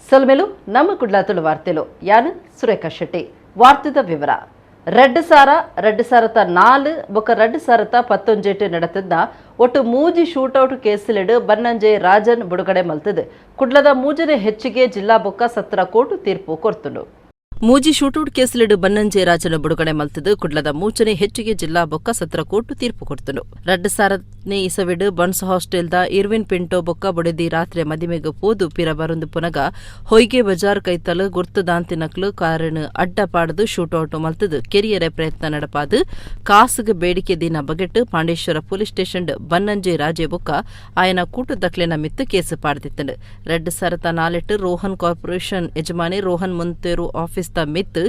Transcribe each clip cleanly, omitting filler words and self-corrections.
ಸೊಲ್ಮೆಲು. ನಮ್ಮ ಕುಡ್ಲ ತುಳು ವಾರ್ತೆಲು. ಯಾನ್ ಸುರೇಖಾ ಶೆಟ್ಟಿ. ವಾರ್ತೆದ ವಿವರ. 2000, 2004 ಬೊಕ್ಕ 2011ಟ್ ನಡತದ ಒಟ್ಟು ಮೂಜಿ ಶೂಟೌಟ್ ಕೇಸುಲೆಡ್ ಬನ್ನಂಜೆ ರಾಜನ್ ಬಿಡುಗಡೆ ಮಲ್ತದು ಕುಡ್ಲದ ಮೂಜನೇ ಹೆಚ್ಚಿಗೆ ಜಿಲ್ಲಾ ಬೊಕ್ಕ ಸತ್ರ ಕೋರ್ಟು ತೀರ್ಪು ಕೊರ್ತುಂಡು. ಮೂಜಿ ಶೂಟೌಟ್ ಕೇಸುಲೆಡ್ ಬನ್ನಂಜೆ ರಾಜನ ಬಿಡುಗಡೆ ಮಲ್ತದು ಕುಡ್ಲದ ಮೂಜನೇ ಹೆಚ್ಚಿಗೆ ಜಿಲ್ಲಾ ಬೊಕ್ಕ ಸತ್ರ ಕೋರ್ಟು ತೀರ್ಪು ಕೊರ್ತುಂಡು. 2000ನೇ ಇಸವಿಡ್ ಬನ್ಸ್ ಹಾಸ್ಟೆಲ್ದ ಇರ್ವಿನ್ ಪಿಂಟೋ ಬೊಕ್ಕ ಬೊಡೆದಿ ರಾತ್ರೆ ಮದಿಮೆಗ್ ಪೋದು ಪಿರ ಬರೊಂದು ಪುನಗ ಹೊಯ್ಗೆ ಬಜಾರ್ ಕೈತಲ್ ಗುರ್ತದಾಂತಿನಕ್ಲು ಕಾರನ್ ಅಡ್ಡ ಪಾಡ್ದು ಶೂಟೌಟ್ ಮಲ್ತದು ಕೆರಿಯರೆ ಪ್ರಯತ್ನ ನಡಪಾದ್ ಕಾಸುಗ್ ಬೇಡಿಕೆ ದಿನ ಬಗೆಟ್ ಪಾಂಡೇಶ್ವರ ಪೊಲೀಸ್ ಸ್ಟೇಷನ್ ಬನ್ನಂಜೆ ರಾಜೆ ಬೊಕ್ಕ ಆಯನ ಕೂಟದಕ್ಲೆನ ಮಿತ್ತ್ ಕೇಸು ಪಾಡ್ದಿತ್ತಂಡು. 2004ಟ್ ರೋಹನ್ ಕಾರ್ಪೊರೇಷನ್ ಯಜಮಾನಿ ರೋಹನ್ ಮೊಂತೇರು ಆಫೀಸ್ ದ ಮಿತ್ತ್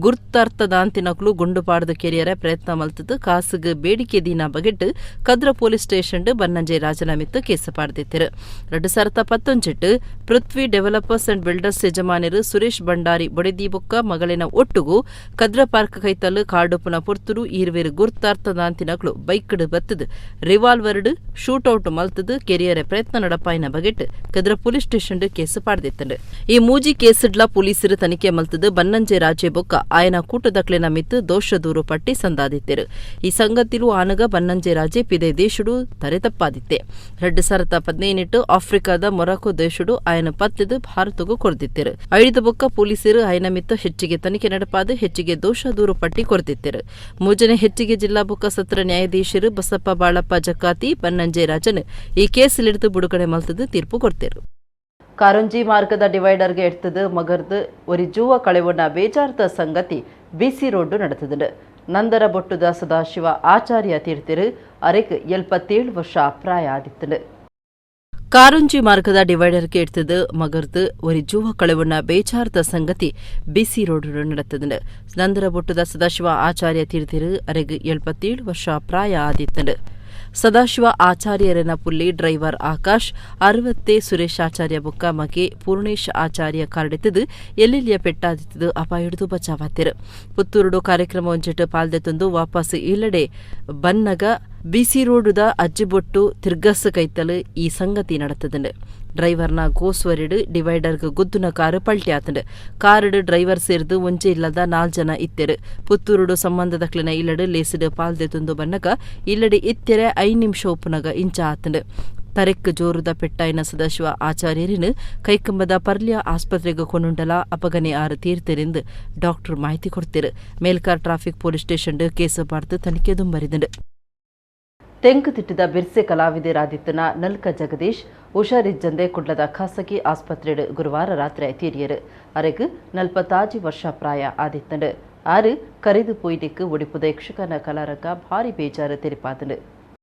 ಗುರ್ತಾರ್ಥದಾಂತಿನಕ್ಲು ಗುಂಡು ಪಾಡ್ದು ಕೆರಿಯರೆ ಪ್ರಯತ್ನ ಮಲ್ತದು ಕಾಸುಗ್ ಬೇಡಿಕೆ ದಿನ ಬಗೆಟ್ ಕದ್ರ ಪೊಲೀಸ್ ಸ್ಟೇಷನ್ ಬನ್ನಂಜೆ ರಾಜನ ಮಿತ್ತ್ ಕೇಸು ಪಾಡ್ದಿತ್ತೆರ್. 2011ಟ್ ಪೃಥ್ವಿ ಡೆವಲಪರ್ಸ್ ಅಂಡ್ ಬಿಲ್ಡರ್ಸ್ ಯಜಮಾನರು ಸುರೇಶ್ ಭಂಡಾರಿ ಬೊಡೆದಿ ಬೊಕ್ಕ ಮಗಳಿನ ಒಟ್ಟುಗು ಕದ್ರ ಪಾರ್ಕ್ ಕೈತಲ್ ಕಾಡುಪುನ ಪೊರ್ತುಡು ಈರ್ವೆರ್ ಗುರ್ತಾರ್ಥದಾಂತಿನಕ್ಲು ಬೈಕ್ಡ್ ಬತ್ತದು ರಿವಾಲ್ವರ್ಡ್ ಶೂಟೌಟ್ ಮಲ್ತದು ಕೆರಿಯರೆ ಪ್ರಯತ್ನ ನಡಪಾಯಿನ ಬಗೆಟ್ ಕದ್ರ ಪೊಲೀಸ್ ಸ್ಟೇಷನ್ ಕೇಸು ಪಾಡ್ದಿತ್ತಂಡು. ಈ ಮೂಜಿ ಕೇಸ್ಡ್ಲ ಪೊಲೀಸರು ತನಿಖೆ ಮಲ್ತದು ಬನ್ನಂಜೆ ರಾಜೆ ಬೊಕ್ಕ ಆಯನ ಕೂಟದಕ್ಲೆನ ಮಿತ್ತ್ ದೋಷ ದೂರು ಪಟ್ಟಿ ಸಂದಾದಿತ್ತೆರು. ಈ ಸಂಗತಿಲು ಆನಗ ಬನ್ನಂಜೆ ರಾಜೆ ಪಿದೆ ದೇಶುಡು ತರೆ ತಪ್ಪಾದಿತ್ತೆ. 2015ಟ್ ಆಫ್ರಿಕಾದ ಮೊರಾಕೊ ದೇಶುಡು ಆಯನ ಪತ್ತೆದು ಭಾರತಗೂ ಕೊರ್ದಿತ್ತೆರು. ಐದು ಬೊಕ್ಕ ಪೊಲೀಸರು ಆಯನ ಮಿತ್ತ ಹೆಚ್ಚಿಗೆ ತನಿಖೆ ನಡಪಾದು ಹೆಚ್ಚಿಗೆ ದೋಷ ದೂರು ಪಟ್ಟಿ ಕೊರ್ದಿತ್ತೆರು. ಮೂಜನೆ ಹೆಚ್ಚಿಗೆ ಜಿಲ್ಲಾ ಬೊಕ್ಕ ಸತ್ರ ನ್ಯಾಯಾಧೀಶರು ಬಸಪ್ಪ ಬಾಳಪ್ಪ ಜಕಾತಿ ಬನ್ನಂಜೆ ರಾಜನ್ ಈ ಕೇಸಿಲಿಡ್ದು ಬಿಡುಗಡೆ ಮಲ್ತದು ತೀರ್ಪು ಕೊರ್ತೆರು. ಕಾರಂಜಿ ಮಾರ್ಗದ ಡಿವೈಡರ್ಗೆ ಎಡ್ತದು ಮಗರ್ದು ಒರಿ ಜೂವ ಕಳೆವೊಂಡ ಬೇಜಾರ್ದ ಸಂಗತಿ ಬಿಸಿ ರೋಡ್ ನಡೆತದುಂಡು. ನಂದರ ಬೊಟ್ಟುದ ಸದಾಶಿವ ಆಚಾರ್ಯ ತೀರ್ತಿರು. ಅರೆಕ್ 77 ವರ್ಷ ಪ್ರಾಯ ಆದಿತ್ತುಂಡು. ಕಾರಂಜಿ ಮಾರ್ಗದ ಡಿವೈಡರ್ಗೆ ಎಡ್ತದು ಮಗರ್ದು ಒರಿ ಜೂವ ಕಳೆವೊಂಡ ಬೇಜಾರ್ದ ಸಂಗತಿ ಬಿಸಿ ರೋಡ್ ನಡೆತದುಂಡು. ನಂದರ ಬೊಟ್ಟುದ ಸದಾಶಿವ ಆಚಾರ್ಯ ತೀರ್ತಿರು. ಅರೆಗ್ 77 ವರ್ಷ ಪ್ರಾಯ ಆದಿತ್ತುಂಡು. ಸದಾಶಿವ ಆಚಾರ್ಯರನ ಪುಲ್ಲಿ ಡ್ರೈವರ್ ಆಕಾಶ್, 60 ಸುರೇಶ್ ಆಚಾರ್ಯ ಬೊಕ್ಕ ಮಗೆ ಪೂರ್ಣೇಶ್ ಆಚಾರ್ಯ ಕಾರ್ಡೆತ್ತದು ಎಲ್ಲೆಲ್ಲಿಯ ಪೆಟ್ಟಾದಿತ್ತದು ಅಪಾಯಡ್ದು ಬಚಾವಾತಿರು. ಪುತ್ತೂರುಡು ಕಾರ್ಯಕ್ರಮ ಒಂಜಿಟ್ ಪಾಲ್ದೆತ್ತೊಂದು ವಾಪಸ್ ಇಲ್ಲಡೆ ಬನ್ನಗ ಬಿಸಿ ರೋಡುದ ಅಜ್ಜಿಬೊಟ್ಟು ತಿರ್ಗಸ್ ಕೈತಲು ಈ ಸಂಗತಿ ನಡತದುಂಡು. ಡ್ರೈವರ್ನ ಗೋಸ್ವರಿಡ್ ಡಿವೈಡರ್ಗ್ ಗುದ್ದುನ ಕಾರು ಪಲ್ಟಿ ಆತಂಡು. ಕಾರುಡು ಡ್ರೈವರ್ ಸೇರ್ದು ಒಂಜೆ ಇಲ್ಲದ ನಾಲ್ ಜನ ಇತ್ತೆರು. ಪುತ್ತೂರುಡು ಸಂಬಂಧದಕ್ಲೆನ ಇಲ್ಲಡು ಲೇಸಿಡ್ ಪಾಲ್ದೆತ್ತೊಂದು ಬನ್ನಗ ಇಲ್ಲಡೆ ಇತ್ತೆರೆ 5 ನಿಮಿಷ ಉಪ್ಪುನಗ ಇಂಚ ಆತಂಡು. ತರೆಕ್ ಜೋರುದ ಪೆಟ್ಟಾಯಿನ ಸದಾಶಿವ ಆಚಾರ್ಯರಿನ್ ಕೈಕಂಬದ ಪರ್ಲ್ಯ ಆಸ್ಪತ್ರೆಗೆ ಕೊಂಡುಂಡಲ ಅಪಗನೆ ಆರು ತೀರ್ತೆರೆಂದು ಡಾಕ್ಟರ್ ಮಾಹಿತಿ ಕೊಡ್ತಿರು. ಮೇಲ್ಕಾರ್ ಟ್ರಾಫಿಕ್ ಪೊಲೀಸ್ ಸ್ಟೇಷನ್ ಕೇಸು ಪಾಡ್ದು ತನಿಖೆ ದುಂಬರಿದಂಡು. ತೆಂಕುತಿಟ್ಟದ ಬಿರ್ಸೆ ಕಲಾವಿದರಾದಿತ್ತನ ನಲ್ಕ ಜಗದೀಶ್ ಹುಷಾರಿಜ್ಜಂದೆ ಕುಡ್ಲದ ಖಾಸಗಿ ಆಸ್ಪತ್ರೆಡ್ ಗುರುವಾರ ರಾತ್ರಿ ತೀರಿಯರು. ಅರೆಗ್ 45 ವರ್ಷ ಪ್ರಾಯ ಆದಿತ್ತಂಡು. ಆರು ಕರಿದು ಪೋಯ್ದಿಕ್ಕು ಒಡಿಪುದ ಯಕ್ಷಗಾನ ಕಲಾರಂಗ ಭಾರಿ ಬೇಜಾರು ತೆರಿಪಾದಂಡು.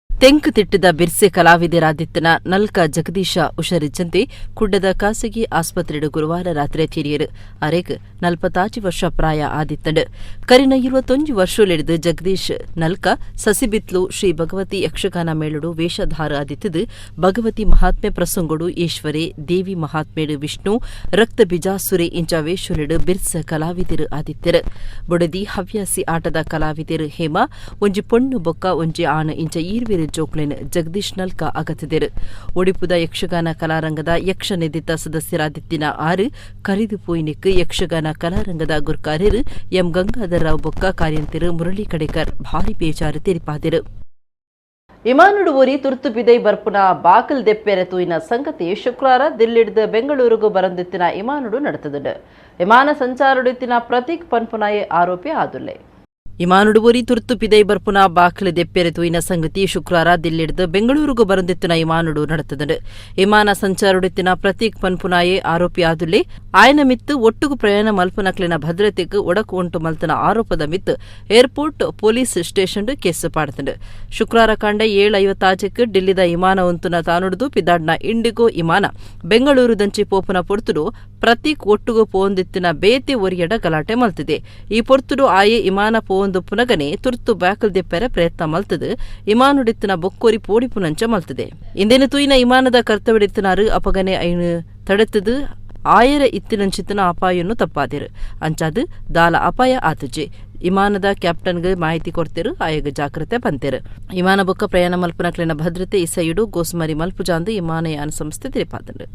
ತೆಂಕುತಿಟ್ಟದ ಬಿರ್ಸೆ ಕಲಾವಿದರಾದಿತ್ತನ ನಲ್ಕ ಜಗದೀಶ ಹುಷಾರಿಜ್ಜಂತೆ ಕುಡ್ಡದ ಖಾಸಗಿ ಆಸ್ಪತ್ರೆಡ್ ಗುರುವಾರ ರಾತ್ರಿ ತೀರಿಯರು. ಅರೆಗ್ 45 ವರ್ಷ ಪ್ರಾಯ ಆದಿತ್ತಂಡು. ಕರಿನ 21 ವರ್ಷೊಲೆಡ್ದು ಜಗದೀಶ್ ನಲ್ಕ ಸಸಿಬಿತ್ಲು ಶ್ರೀ ಭಗವತಿ ಯಕ್ಷಗಾನ ಮೇಳುಡು ವೇಷಧಾರ ಆದಿತ್ತದು ಭಗವತಿ ಮಹಾತ್ಮೆ ಪ್ರಸಂಗೊಡು ಈಶ್ವರೆ, ದೇವಿ ಮಹಾತ್ಮೆಡು ವಿಷ್ಣು, ರಕ್ತ ಬಿಜಾಸುರೆ ಇಂಚ ವೇಷೊಲೆಡು ಬಿರ್ಸ ಕಲಾವಿದರು ಆದಿತ್ತೆರು. ಬೊಡದಿ ಹವ್ಯಾಸಿ ಆಟದ ಕಲಾವಿದರು ಹೇಮಾ. ಒಂಜಿ ಪೊಣ್ಣು ಬೊಕ್ಕ ಒಂಜಿ ಆಣ ಇಂಚ ಈರ್ವೆರ್ ಜೋಕ್ಲೆನ್ ಜಗದೀಶ್ ನಲ್ಕ ಅಗತದೆರು. ಒಡಿಪುದ ಯಕ್ಷಗಾನ ಕಲಾರಂಗದ ಯಕ್ಷ ನಿಧಿತ ಸದಸ್ಯರಾದಿತ್ತಿನ ಆರು ಕರಿದು ಪೋಯಿನಿಕ್ ಯಕ್ಷಗಾನ ಕಲಾರಂಗದ ಗುರ್ಕಾರ್ಯರು ಎಂ ಗಂಗಾಧರರಾವ್ ಬೊಕ್ಕ ಕಾರ್ಯಂತೆರು ಮುರಳಿ ಕಡೇಕರ್ ಭಾರಿ ಬೇಜಾರು ತೆರಿಪಾದರು. ಇಮಾನುಡು ಒರಿ ತುರ್ತು ಬಿದೈ ಬರ್ಪುನ ಬಾಕಲ್ ದೆಪ್ಪೆರೆ ತೂಯಿನ ಸಂಗತಿ ಶುಕ್ರವಾರ ದಿಲ್ಲಿಡ್ದು ಬೆಂಗಳೂರುಗು ಬರಂದಿತ್ತಿನ ಇಮಾನುಡು ನಡೆತದುಂಡು. ವಿಮಾನ ಸಂಚಾರಡಿತ್ತಿನ ಪ್ರತೀಕ್ ಪನ್ಪುನಾಯೆ ಆರೋಪಿ ಆದುಲ್ಲೆ. ಇಮಾನುಡು ಒರಿ ತುರ್ತು ಪಿದೈ ಬರ್ಪುನ ಬಾಕಲು ದೆಪ್ಪೆರೆ ತೂಯಿನ ಸಂಗತಿ ಶುಕ್ರವಾರ ದಿಲ್ಲಿಡ್ದು ಬೆಂಗಳೂರುಗು ಬರಂದಿತ್ತಿನ ಇಮಾನುಡು ನಡೆತದುಂಡು. ವಿಮಾನ ಸಂಚಾರಡಿತ್ತಿನ ಪ್ರತೀಕ್ ಪನ್ಪುನಾಯೆ ಆರೋಪಿ ಆದುಲ್ಲೆ. ಆಯನ ಮಿತ್ತು ಒಟ್ಟುಗು ಪ್ರಯಾಣ ಮಲ್ಪುನಕ್ಲೆನ ಭದ್ರತೆಗ್ ಒಡಕು ಉಂಟು ಮಲ್ತನ ಆರೋಪದ ಮಿತ್ತು ಏರ್ಪೋರ್ಟ್ ಪೊಲೀಸ್ ಸ್ಟೇಷನ್ ಕೇಸು ಪಾಡ್ತುಂಡು. ಶುಕ್ರವಾರ ಕಾಂಡ 7:56ಕ್ಕೆ ಡಿಲ್ಲಿದ ವಿಮಾನ ಉಂತುನ ತಾನುಡ್ದು ಪಿದಾಡ್ನ ಇಂಡಿಗೋ ವಿಮಾನ ಬೆಂಗಳೂರು ದಂಚಿ ಪೋಪುನ ಪೊರ್ತುಡು ಪ್ರತೀಕ್ ಒಟ್ಟುಗು ಪೋಂದಿತ್ತಿನ ಬೇತೆ ಒರಿಯಡ ಗಲಾಟೆ ಮಲ್ತಿದೆ. ಈ ಪೊರ್ತುಡು ಆಯೆ ಇಮಾನ ಪೋವೊಂದು ಪುನಗನೆ ತುರ್ತು ಬಾಕಲ್ ದೆಪ್ಪೆರೆ ಪ್ರಯತ್ನ ಮಲ್ತದು ಇಮಾನುಡಿತ್ತಿನ ಬೊಕ್ಕೊರಿ ಪೋಡಿಪುನಂಚ ಮಲ್ತಿದೆ. ಇಂದೇನು ತೂಯಿನ ಇಮಾನದ ಕರ್ತವ್ಯಡಿತ್ತಿನಾರು ಅಪಗನೆ ಐನು ತಡೆತದು ಆಯರ ಇತ್ತಿನಂಚಿತ್ತಿನ ಅಪಾಯವನ್ನು ತಪ್ಪಾದಿರು. ಅಂಚಾದು ದಾಲ ಅಪಾಯ ಆತುಜಿ. ವಿಮಾನದ ಕ್ಯಾಪ್ಟನ್ಗೆ ಮಾಹಿತಿ ಕೊಡ್ತಿರು. ಆಯಗ ಜಾಗ್ರತೆ ಪಂತೆರು. ವಿಮಾನ ಬೊಕ್ಕ ಪ್ರಯಾಣ ಮಲ್ಪುನಕ್ಲೆನ ಭದ್ರತೆ ಇಸಯುಡು ಗೋಸ್ಮರಿ ಮಲ್ಪುಜಾಂದು ವಿಮಾನಯಾನ ಸಂಸ್ಥೆ ತೆರಿಪಾದಂಡು.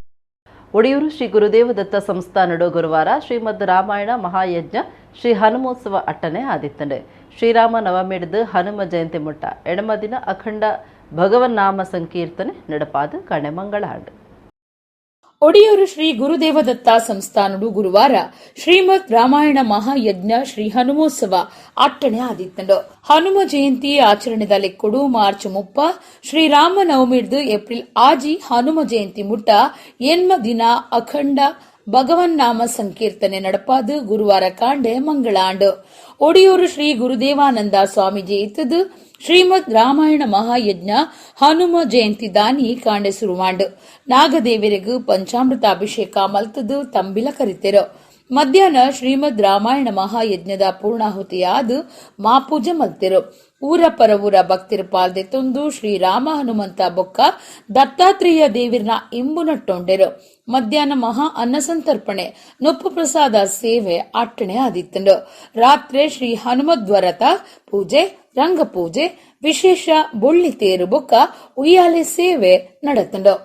ಒಡಿಯೂರು ಶ್ರೀ ಗುರುದೇವ ದತ್ತ ಸಂಸ್ಥಾನಡು ಗುರುವಾರ ಶ್ರೀಮದ್ ರಾಮಾಯಣ ಮಹಾಯಜ್ಞ ಶ್ರೀ ಹನುಮೋತ್ಸವ ಅಟ್ಟನೆ ಆದಿತ್ತಂಡು. ಶ್ರೀರಾಮ ನವಮಿಡ್ದು ಹನುಮ ಜಯಂತಿ ಮುಟ್ಟ ಎಡಮ ದಿನ ಅಖಂಡ ಭಗವನ್ನಾಮ ಸಂಕೀರ್ತನೆ ನಡಪಾದು ಕಣೆಮಂಗಳ ಆಂಡು. ಒಡಿಯೂರು ಶ್ರೀ ಗುರುದೇವದತ್ತ ಸಂಸ್ಥಾನಡು ಗುರುವಾರ ಶ್ರೀಮದ್ ರಾಮಾಯಣ ಮಹಾಯಜ್ಞ ಶ್ರೀ ಹನುಮೋತ್ಸವ ಅಟ್ಟಣೆ ಆದಿತ್ತಂಡು. ಹನುಮ ಜಯಂತಿ ಆಚರಣೆದ ಲೆಕ್ಕೊಡು ಮಾರ್ಚ್ 30 ಶ್ರೀರಾಮ ನವಮಿಡ್ದು ಏಪ್ರಿಲ್ 6 ಹನುಮ ಜಯಂತಿ ಮುಟ್ಟ ಎನ್ಮ ದಿನ ಅಖಂಡ ಭಗವನ್ನಾಮ ಸಂಕೀರ್ತನೆ ನಡಪಾದು ಗುರುವಾರ ಕಾಂಡೆ ಮಂಗಳಾಂಡು. ಒಡಿಯೂರು ಶ್ರೀ ಗುರುದೇವಾನಂದ ಸ್ವಾಮೀಜಿ ಇತ್ತದು ಶ್ರೀಮದ್ ರಾಮಾಯಣ ಮಹಾಯಜ್ಞ ಹನುಮ ಜಯಂತಿ ದಾನಿ ಕಾಂಡೆ ಸುರುವಾಂಡು. ನಾಗದೇವರಿಗೂ ಪಂಚಾಮೃತ ಅಭಿಷೇಕ ಮಲ್ತದು ತಂಬಿಲ ಕರಿತೆರು. ಮಧ್ಯಾಹ್ನ ಶ್ರೀಮದ್ ರಾಮಾಯಣ ಮಹಾಯಜ್ಞದ ಪೂರ್ಣಾಹುತಿಯಾದ ಮಾಪೂಜೆ ಮಲ್ತಿರು. ಊರ ಪರವೂರ ಭಕ್ತಿರು ಪಾಲ್ದೆ ತೊಂದು ಶ್ರೀರಾಮ ಹನುಮಂತ ಬೊಕ್ಕ ದತ್ತಾತ್ರೇಯ ದೇವಿರ್ನ ಇಂಬು ನಟ್ಟೊಂಡೆರು. ಮಧ್ಯಾಹ್ನ ಮಹಾ ಅನ್ನ ಸಂತರ್ಪಣೆ ನೊಪ್ಪು ಪ್ರಸಾದ ಸೇವೆ ಅಟ್ಟಣೆ ಆದಿತ್ತಂಡು. ರಾತ್ರಿ ಶ್ರೀ ಹನುಮದ್ವರತ ಪೂಜೆ, ರಂಗಪೂಜೆ, ವಿಶೇಷ ಬೊಳ್ಳಿ ತೇರು ಬೊಕ್ಕ ಉಯ್ಯಾಲೆ ಸೇವೆ ನಡತಂಡು.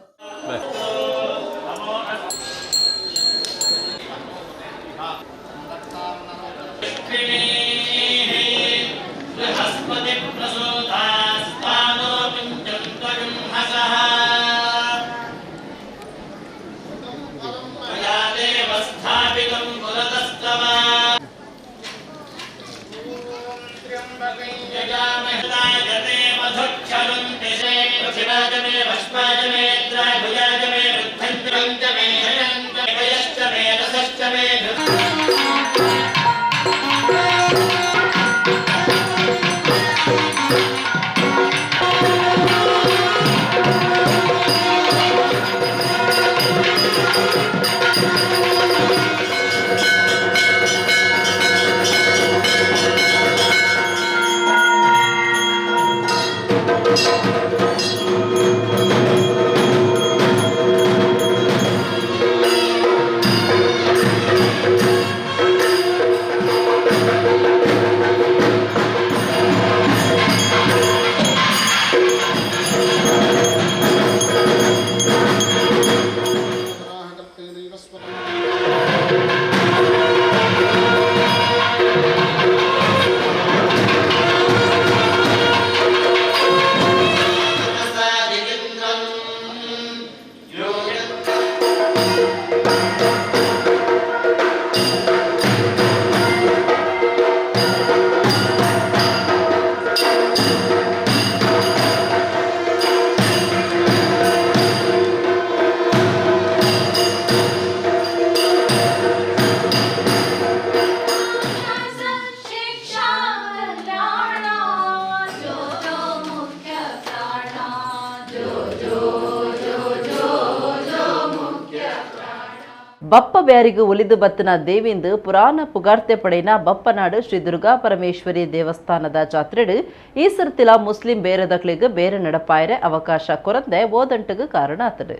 ಬಪ್ಪ ಬ್ಯಾರಿಗು ಒಲಿದು ಬತ್ತನ ದೇವಿಂದು ಪುರಾಣ ಪುಗಾರ್ತೆ ಪಡೆಯಿನ ಬಪ್ಪನಾಡು ಶ್ರೀ ದುರ್ಗಾ ಪರಮೇಶ್ವರಿ ದೇವಸ್ಥಾನದ ಜಾತ್ರೆಡು ಈ ಸರ್ತಿಲ ಮುಸ್ಲಿಂ ಬೇರೆದಕ್ಲಿಗೆ ಬೇರೆ ನಡಪಾಯರೆ ಅವಕಾಶ ಕೊರಂದೆ ಓದಂಟಗು ಕಾರಣ ಆತಡು.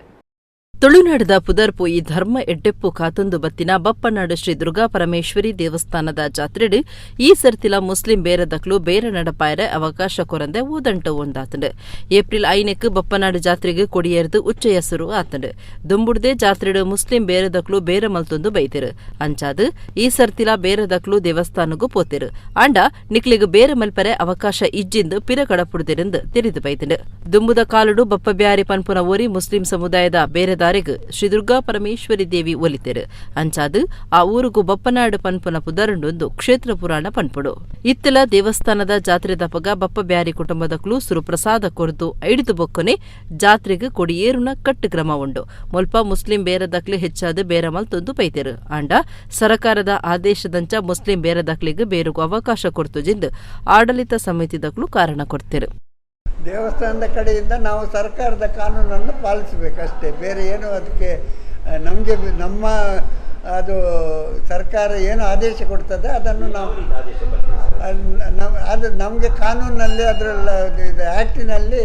ತುಳುನಾಡದ ಪುದರ್ಪು ಈ ಧರ್ಮ ಎಡ್ಡೆಪ್ಪು ಕಾತೊಂದು ಬತ್ತಿನ ಬಪ್ಪನಾಡು ಶ್ರೀ ದುರ್ಗಾ ಪರಮೇಶ್ವರಿ ದೇವಸ್ಥಾನದ ಜಾತ್ರೆಡು ಈ ಸರ್ತಿಲ ಮುಸ್ಲಿಂ ಬೇರೆದಕ್ಲು ಬೇರೆ ನಡಪಾಯರೆ ಅವಕಾಶ ಕೊರಂದೆ ಓದಂಟು ಒಂದಾತಂಡು. ಏಪ್ರಿಲ್ 5ಕ್ಕೆ ಬಪ್ಪನಾಡು ಜಾತ್ರೆಗೆ ಕೊಡಿಯೇರ್ದು ಉಚ್ಚಯ ಸುರು ಆತಂಡು. ದುಂಬುಡ್ದೆ ಜಾತ್ರೆಡು ಮುಸ್ಲಿಂ ಬೇರೆದಕ್ಲು ಬೇರೆ ಮಲ್ತೊಂದು ಬೈತೆರು. ಅಂಚಾದು ಈ ಸರ್ತಿಲ ಬೇರೆದಕ್ಲು ದೇವಸ್ಥಾನಗೂ ಪೋತೆರು. ಆಂಡ ನಿಕ್ಲಿಗ್ ಬೇರೆ ಮಲ್ಪರೆ ಅವಕಾಶ ಇಜ್ಜಿಂದು ಪಿರ ಕಡಪುಡ್ದಿರೆಂದು ತೆರಿದು ಬೈತಂಡು. ದುಂಬುದ ಕಾಲುಡು ಬಪ್ಪ ಬ್ಯಾರಿ ಪನ್ಪುನ ಓರಿ ಮುಸ್ಲಿಂ ಸಮುದಾಯದ ಬೇರೆದಾರೆಗ್ ಶ್ರೀ ದುರ್ಗಾ ಪರಮೇಶ್ವರಿ ದೇವಿ ಒಲಿತೆರು. ಅಂಚಾದು ಆ ಊರುಗು ಬಪ್ಪನಾಡು ಪನ್ಪುನ ಪುದರುಂಡೊಂದು ಕ್ಷೇತ್ರ ಪುರಾಣ ಪನ್ಪುಡು. ಇತ್ತಲ ದೇವಸ್ಥಾನದ ಜಾತ್ರೆ ದಪಗ ಬಪ್ಪ ಬ್ಯಾರಿ ಕುಟುಂಬದಕ್ಲು ಸುರು ಪ್ರಸಾದ ಕೊರ್ದು ಐಡಿದು ಬೊಕ್ಕನೆ ಜಾತ್ರೆಗ್ ಕೊಡಿಯೇರುನ ಕಟ್ಟು ಕ್ರಮ ಉಂಡು. ಮುಲ್ಪ ಮುಸ್ಲಿಂ ಬೇರೆದಕ್ಲು ಹೆಚ್ಚಾದ ಬೇರೆ ಮಲ್ತೊಂದು ಪೈತೆರು. ಆಂಡ ಸರಕಾರದ ಆದೇಶದಂಚ ಮುಸ್ಲಿಂ ಬೇರೆದಕ್ಲಿಗ್ ಬೇರುಗು ಅವಕಾಶ ಕೊರ್ತುಜಿಂದು ಆಡಳಿತ ಸಮಿತಿದಕ್ಲು ಕಾರಣ ಕೊಡ್ತಿರು. ದೇವಸ್ಥಾನದ ಕಡೆಯಿಂದ ನಾವು ಸರ್ಕಾರದ ಕಾನೂನನ್ನು ಪಾಲಿಸಬೇಕಷ್ಟೇ, ಬೇರೆ ಏನು ಅದಕ್ಕೆ ನಮಗೆ ನಮ್ಮ ಅದು ಸರ್ಕಾರ ಏನು ಆದೇಶ ಕೊಡ್ತದೆ ಅದನ್ನು ನಾವು ಅದು ನಮಗೆ ಕಾನೂನಿನಲ್ಲಿ ಅದರಲ್ಲ ಇದು ಆ್ಯಕ್ಟಿನಲ್ಲಿ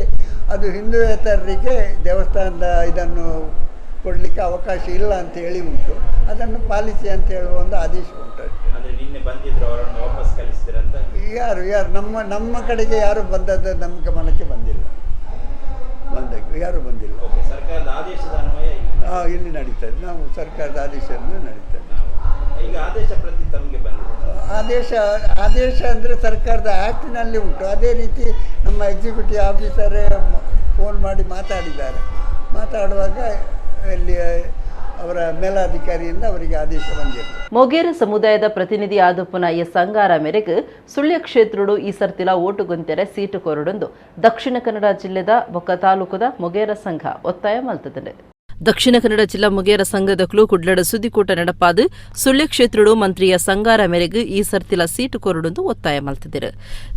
ಅದು ಹಿಂದೂಯೇತರರಿಗೆ ದೇವಸ್ಥಾನದ ಇದನ್ನು ಕೊಡಲಿಕ್ಕೆ ಅವಕಾಶ ಇಲ್ಲ ಅಂತ ಹೇಳಿ ಉಂಟು. ಅದನ್ನು ಪಾಲಿಸಿ ಅಂತ ಹೇಳುವ ಒಂದು ಆದೇಶ ಉಂಟು ಅಷ್ಟೇ. ಅಂದ್ರೆ ನಿನ್ನೆ ಬಂದಿದ್ರು, ಅವರನ್ನು ವಾಪಸ್ ಕಳಿಸ್ತೀರಂತ? ಯಾರು ಯಾರು ನಮ್ಮ ನಮ್ಮ ಕಡೆಗೆ ಯಾರು ಬಂದದ್ದು ನಮ್ಮ ಗಮನಕ್ಕೆ ಬಂದಿಲ್ಲ. ಬಂದ ಯಾರೂ ಬಂದಿಲ್ಲ. ಓಕೆ, ಸರ್ಕಾರದ ಆದೇಶದ ಅನ್ವಯ ಇಲ್ಲಿ ಇಲ್ಲಿ ನಡೀತದೆ. ನಾವು ಸರ್ಕಾರದ ಆದೇಶದಿಂದ ನಡೀತದೆ. ಈಗ ಆದೇಶ ಪ್ರತಿ ತಮಗೆ ಬಂದಿದೆ? ಆದೇಶ ಆದೇಶ ಅಂದರೆ ಸರ್ಕಾರದ ಆ್ಯಕ್ಟಿನಲ್ಲಿ ಉಂಟು. ಅದೇ ರೀತಿ ನಮ್ಮ ಎಕ್ಸಿಕ್ಯೂಟಿವ್ ಆಫೀಸರೇ ಫೋನ್ ಮಾಡಿ ಮಾತಾಡಿದ್ದಾರೆ. ಮಾತಾಡುವಾಗ ಅಲ್ಲಿ ಅವರ ಮೇಲಾಧಿಕಾರಿಯಿಂದ ಅವರಿಗೆ ಆದೇಶ ಬಂದಿದೆ. ಮೊಗೇರ ಸಮುದಾಯದ ಪ್ರತಿನಿಧಿ ಆದಪ್ಪನ ಎಸ್ ಅಂಗಾರ ಮೇರೆಗೆ ಸುಳ್ಯ ಕ್ಷೇತ್ರಡು ಈ ಸರ್ತಿಲ ಓಟುಗೊಂತೆರೆ ಸೀಟು ಕೊರಡೊಂದು ದಕ್ಷಿಣ ಕನ್ನಡ ಜಿಲ್ಲೆದ ಬೊಕ್ಕ ತಾಲೂಕುದ ಮೊಗೇರ ಸಂಘ ಒತ್ತಾಯ ಮಲ್ತದಂಡೆ. ದಕ್ಷಿಣ ಕನ್ನಡ ಜಿಲ್ಲಾ ಮುಗೇರ ಸಂಘದಕ್ಲು ಕುಡ್ಲಡ ಸುದ್ದಿಕೂಟ ನಡಪಾದು ಸುಳ್ಯ ಕ್ಷೇತ್ರಡು ಮಂತ್ರಿಯ ಸಂಗಾರ ಮೇರೆಗೆ ಈ ಸರ್ತಿಲ ಸೀಟು ಕೊರಡೊಂದು ಒತ್ತಾಯ ಮಲ್ತಿದ್ದರು.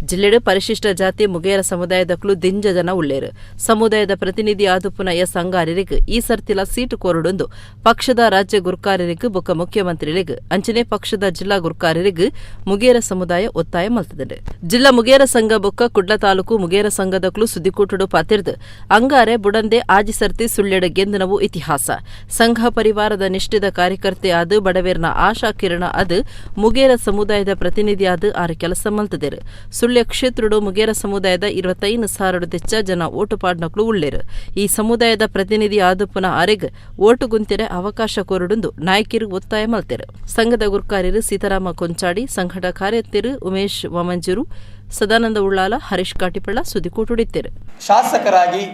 ಜಿಲ್ಲೆಡು ಪರಿಶಿಷ್ಟ ಜಾತಿ ಮುಗೇರ ಸಮುದಾಯದಕ್ಲು ದಿಂಜ ಜನ ಉಳ್ಳೇರು. ಸಮುದಾಯದ ಪ್ರತಿನಿಧಿ ಆದುಪ್ಪುನ ಎಸ್ ಅಂಗಾರರಿಗೆ ಈ ಸರ್ತಿಲ ಸೀಟು ಕೋರಡೊಂದು ಪಕ್ಷದ ರಾಜ್ಯ ಗುರ್ಕಾರರಿಗೆ ಬೊಕ್ಕ ಮುಖ್ಯಮಂತ್ರಿಗಳಿಗೆ ಅಂಚನೆ ಪಕ್ಷದ ಜಿಲ್ಲಾ ಗುರ್ಕಾರರಿಗೆ ಮುಗೇರ ಸಮುದಾಯ ಒತ್ತಾಯ ಮಲ್ತದಂಡೆ. ಜಿಲ್ಲಾ ಮುಗೇರ ಸಂಘ ಬೊಕ್ಕ ಕುಡ್ಲ ತಾಲೂಕು ಮುಗೇರ ಸಂಘದಕ್ಲು ಸುದ್ದಿಕೂಟಡು ಪಾತಿರ್ದು ಅಂಗಾರೆ ಬುಡಂದೆ ಆಜಿ ಸರ್ತಿ ಸುಳ್ಳೆಡ ಗೆಂದನವು ಇತಿಹಾಸ. ಸಂಘ ಪರಿವಾರದ ನಿಷ್ಠಿತ ಕಾರ್ಯಕರ್ತೆ ಆದ ಬಡವೇರ್ನ ಆಶಾ ಕಿರಣ ಅದು ಮುಗೇರ ಸಮುದಾಯದ ಪ್ರತಿನಿಧಿಯಾದ ಆರು ಕೆಲಸ ಮಲ್ತದೆರು. ಸುಳ್ಯ ಕ್ಷೇತ್ರಡು ಮುಗೇರ ಸಮುದಾಯದ 25,000 ದೆಚ್ಚ ಜನ ಓಟು ಪಾಡ್ನಕ್ಲು ಉಳ್ಳೇರು. ಈ ಸಮುದಾಯದ ಪ್ರತಿನಿಧಿ ಆದ ಪುನಃ ಆರೆಗ್ ಓಟು ಗುಂತೆರೆ ಅವಕಾಶ ಕೊರಡುಂದು ನಾಯಕಿರು ಒತ್ತಾಯ ಮಲ್ತೆರು. ಸಂಘದ ಗುರ್ಕಾರ್ಯರು ಸೀತಾರಾಮ ಕೊಂಚಾಡಿ, ಸಂಘಟ ಕಾರ್ಯತಿರು ಉಮೇಶ್ ವಾಮಂಜೂರು, ಸದಾನಂದ ಉಳ್ಳಾಲ, ಹರೀಶ್ ಕಾಟಿಪಳ್ಳ ಸುದ್ದಿಕೂಟುಡಿತ್ತೇರು. ಶಾಸಕರಾಗಿ,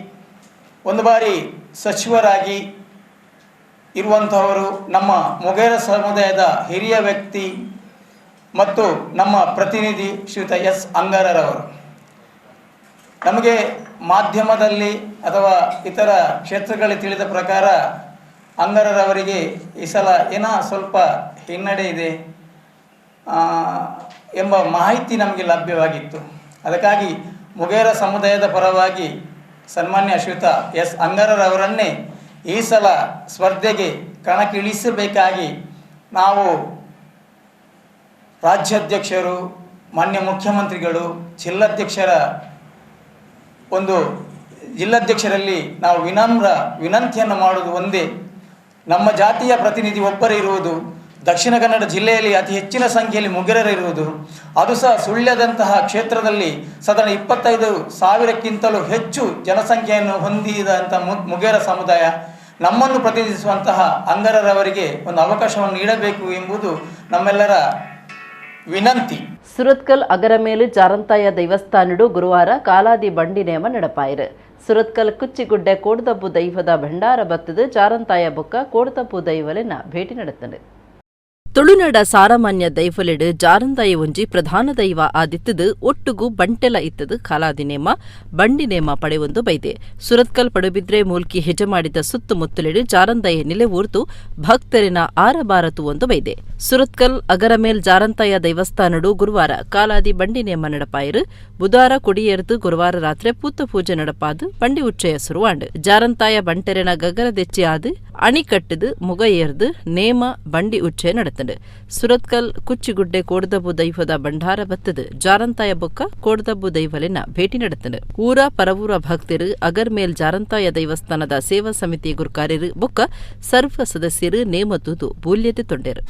ಒಂದು ಬಾರಿ ಸಚಿವರಾಗಿ ಇರುವಂಥವರು, ನಮ್ಮ ಮೊಗೇರ ಸಮುದಾಯದ ಹಿರಿಯ ವ್ಯಕ್ತಿ ಮತ್ತು ನಮ್ಮ ಪ್ರತಿನಿಧಿ ಶ್ರೀಯುತ ಎಸ್ ಅಂಗಾರರವರು. ನಮಗೆ ಮಾಧ್ಯಮದಲ್ಲಿ ಅಥವಾ ಇತರ ಕ್ಷೇತ್ರಗಳಲ್ಲಿ ತಿಳಿದ ಪ್ರಕಾರ ಅಂಗಾರರವರಿಗೆ ಈ ಸಲ ಏನೋ ಸ್ವಲ್ಪ ಹಿನ್ನಡೆ ಇದೆ ಎಂಬ ಮಾಹಿತಿ ನಮಗೆ ಲಭ್ಯವಾಗಿತ್ತು. ಅದಕ್ಕಾಗಿ ಮುಗೇರ ಸಮುದಾಯದ ಪರವಾಗಿ ಸನ್ಮಾನ್ಯ ಶ್ರೀಯುತ ಎಸ್ ಅಂಗಾರರವರನ್ನೇ ಈ ಸಲ ಸ್ಪರ್ಧೆಗೆ ಕಣಕ್ಕಿಳಿಸಬೇಕಾಗಿ ನಾವು ರಾಜ್ಯಾಧ್ಯಕ್ಷರು, ಮಾನ್ಯ ಮುಖ್ಯಮಂತ್ರಿಗಳು, ಜಿಲ್ಲಾಧ್ಯಕ್ಷರ ಒಂದು ಜಿಲ್ಲಾಧ್ಯಕ್ಷರಲ್ಲಿ ನಾವು ವಿನಮ್ರ ವಿನಂತಿಯನ್ನು ಮಾಡುವುದು ಒಂದೇ. ನಮ್ಮ ಜಾತಿಯ ಪ್ರತಿನಿಧಿ ಒಬ್ಬರೇ ಇರುವುದು, ದಕ್ಷಿಣ ಕನ್ನಡ ಜಿಲ್ಲೆಯಲ್ಲಿ ಅತಿ ಹೆಚ್ಚಿನ ಸಂಖ್ಯೆಯಲ್ಲಿ ಮುಗೇರರಿರುವುದು, ಅದು ಸಹ ಸುಳ್ಯದಂತಹ ಕ್ಷೇತ್ರದಲ್ಲಿ ಸಾಧಾರಣ 25,000ಕ್ಕಿಂತಲೂ ಹೆಚ್ಚು ಜನಸಂಖ್ಯೆಯನ್ನು ಹೊಂದಿದಂಥ ಮುಗೇರ ಸಮುದಾಯ ನಮ್ಮನ್ನು ಪ್ರತಿನಿಧಿಸುವಂತಹ ಅಂಗಾರರವರಿಗೆ ಒಂದು ಅವಕಾಶವನ್ನು ನೀಡಬೇಕು ಎಂಬುದು ನಮ್ಮೆಲ್ಲರ ವಿನಂತಿ. ಸುರತ್ಕಲ್ ಅಗರಮೇಲು ಜಾರಂತಾಯ ದೈವಸ್ಥಾನಡು ಗುರುವಾರ ಕಾಲಾದಿ ಬಂಡಿ ನೇಮ ನಡಪಾಯಿರು. ಸುರತ್ಕಲ್ ಕುಚ್ಚಿಗುಡ್ಡೆ ಕೋಡ್ದಬ್ಬು ದೈವದ ಭಂಡಾರ ಬತ್ತದು ಜಾರಂತಾಯ ಬೊಕ್ಕ ಕೋಡ್ದಬ್ಬು ದೈವಲೆನ ಭೇಟಿ ನಡೆತ್ತಂಡು. ತುಳುನಾಡ ಸಾರಮಾನ್ಯ ದೈವಲೆಡು ಜಾರಂತಾಯ ಒಂಜಿ ಪ್ರಧಾನ ದೈವ ಆದಿತ್ತದು ಒಟ್ಟುಗು ಬಂಟೆಲ ಇತ್ತದು ಕಾಲಾದಿ ನೇಮ ಬಂಡಿ ನೇಮ ಪಡೆಯೊಂದು ಬೈದೆ. ಸುರತ್ಕಲ್ ಪಡುಬಿದ್ರೆ ಮೂಲ್ಕಿ ಹೆಜ ಮಾಡಿದ ಸುತ್ತಮುತ್ತಲೆಡು ಜಾರಂದಾಯ ನಿಲೆ ಊರ್ತು ಭಕ್ತರಿನ ಆರಬಾರತು ಒಂದು ಬೈದೆ. ಸುರತ್ಕಲ್ ಅಗರಮೇಲ್ ಜಾರಂತಾಯ ದೈವಸ್ಥಾನಡು ಗುರುವಾರ ಕಾಲಾದಿ ಬಂಡಿ ನೇಮ ನಡಪಾಯಿರು. ಬುಧವಾರ ಕೊಡಿಯೇರ್ದು ಗುರುವಾರ ರಾತ್ರಿ ಪೂತ ಪೂಜೆ ನಡಪಾದು ಬಂಡಿ ಉಚ್ಚಯ ಸುರುವಾಂಡು. ಜಾರಂತಾಯ ಬಂಟೆರೆನ ಗಗರ ದೆಚ್ಚಿ ಆದು ಅಣಿಕಟ್ಟದು ಮುಗ ಏರ್ದು ನೇಮ ಬಂಡಿ ಉಚ್ಚಯ நடத்தண்டு. ಸುರತ್ಕಲ್ ಕುಚ್ಚಿಗುಡ್ಡೆ ಕೋಡ್ದಬ್ಬು ದೈವದ ಭಂಡಾರ ಬತ್ತದು ಜಾರಂತಾಯ ಬೊಕ್ಕ ಕೋಡ್ದಬ್ಬು ದೈವಲೆನ ಭೇಟಿ ನಡೆತ್ತಂಡು. ಊರ ಪರವೂರ ಭಕ್ತರು ಅಗರ್ಮೇಲ್ ಜಾರಂತಾಯ ದೈವಸ್ಥಾನದ ಸೇವಾ ಸಮಿತಿ ಗುರ್ಕಾರ್ಯರು ಬೊಕ್ಕ ಸರ್ವ ಸದಸ್ಯರು ನೇಮ ತೂದು ಬೂಲ್ಯತೆ ತೊಂಡೆರು.